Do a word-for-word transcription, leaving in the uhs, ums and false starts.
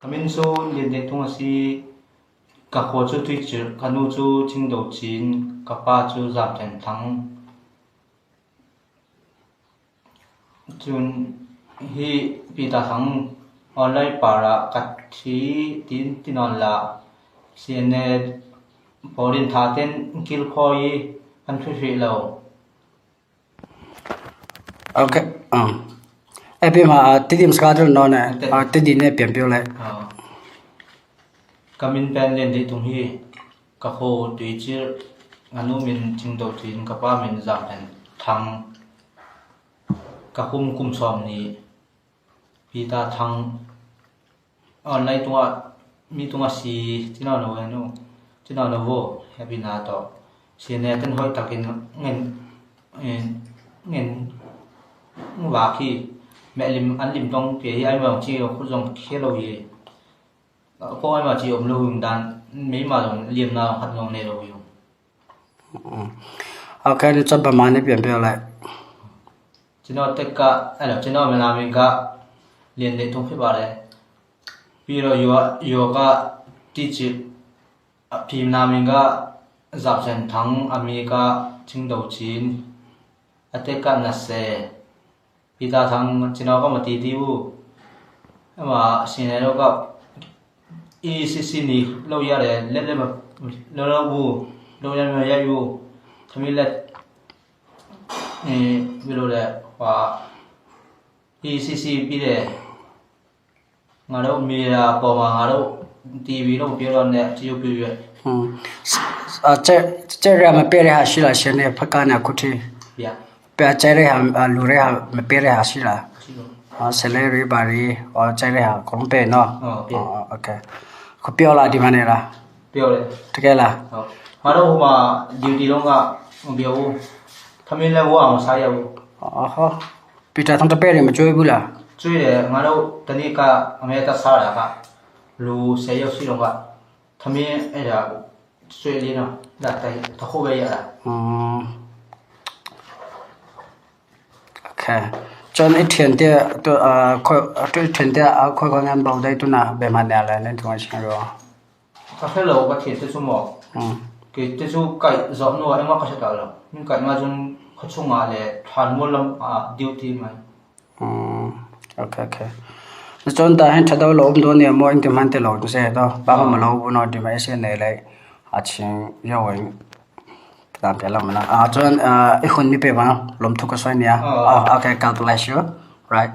Ka min chu Lian Dei Tung a si. Ka khua chu Tuicir, ka nu chu Cingdo Cin, ka pa chu Zam Thian Thang. Cun hi Peter Thang online par ah ka thi tin ti nawn la, C N A pawl in tha ten kilkhawi i kan hruhhrih lo. Ok. Ah. Epi ma, ah, tidim ska dul no ne. Ate. Ah, tidim ne pian piu le. Ah. Ka min pen Lian Dei Tung hi. Ka khua Tuicir, ka nu min Cingdo Cin, ka pa min Zam Thian Thang. Ka kum kum sawm ni. Peter Thang online tungah, mi tungah si, cina no, no, cina no vo, happy na to. Si ne ten hoi takin ngen, ngen, ngen, va khi, me lim, an lim tong pia hi, ai mawng chi, khu zong khia lo hi. Ko ai ma chi om lo hung dan, mei ma zong liam na, khat zong ne lo hi. Mm. Ok, ni chap ba ma ni pian pian lai. Cino tek ka, alo, cino me na min ka, Lian Dei Tung phi ba le. Pi lo yo, yo ka, ti chi, a phi na min ka, Zap Thian Thang, a mi ka, Cingdo Cin, a tek ka na se. Peter Thang, cino ka ma ti ti u. Ama, sine lo ka, i si si ni, lo ya le, le le ma, lo lo u, lo ya ma ya u. Thami le, eh, bilo le, wa, i si si pi le. Nga lo mi la, po ma nga lo, T V lo pi lo ne, ci u pi le. Hmm. A, ce, ce ria ma pe le ha si la, si ne, pa ka na ku ti. Ya. Pe a cai rei ha, a lu rei ha, me pe rei ha si la. Si lo. A salary ba ri, o cai rei ha kong pe no. Oh, pe. Oh, ok. Ko pio la di ma ne la. Pio le. Teke la. Oh. Nga lo ma duty lo nga, pio u. Thami le wa ma sa ya u. Oho. Peter Thang ta pe rei ma cui bu la. Cui le, nga lo tani ka, a me ta sa la ka. Lu se yo si lo ka. Thami e la, cui li no. Da ta, ta khu be ya la. Hmm. Ok. Cun i ṭhiante, tu, aa, khoi, tu i ṭhiante, aa, khoi khoi ngan bau dai tu na, be hmanh nia le, nen tu ngai chang ro. Ka hre lo, ka ṭhiante cu maw? Hmm. Kei te cu kaih zawh hnu ah engmah ka hre ta lo. Min kaih ma cun khuachung ah le ṭhan mual lam ah duty mai. Hmm. Ok, ok. Na cun ta hin ṭha deuh lo um dawn nia maw, in ti hman ti lo, tu se to. Ba hmanh ma lo bu no, ti mai se nei le. A ching yo in. Ka dam te lam na. Ah, cun, ah, i hun mi pe bang, lawm thu ka sawi nia. Ah. Ah, ok, God bless you. Right.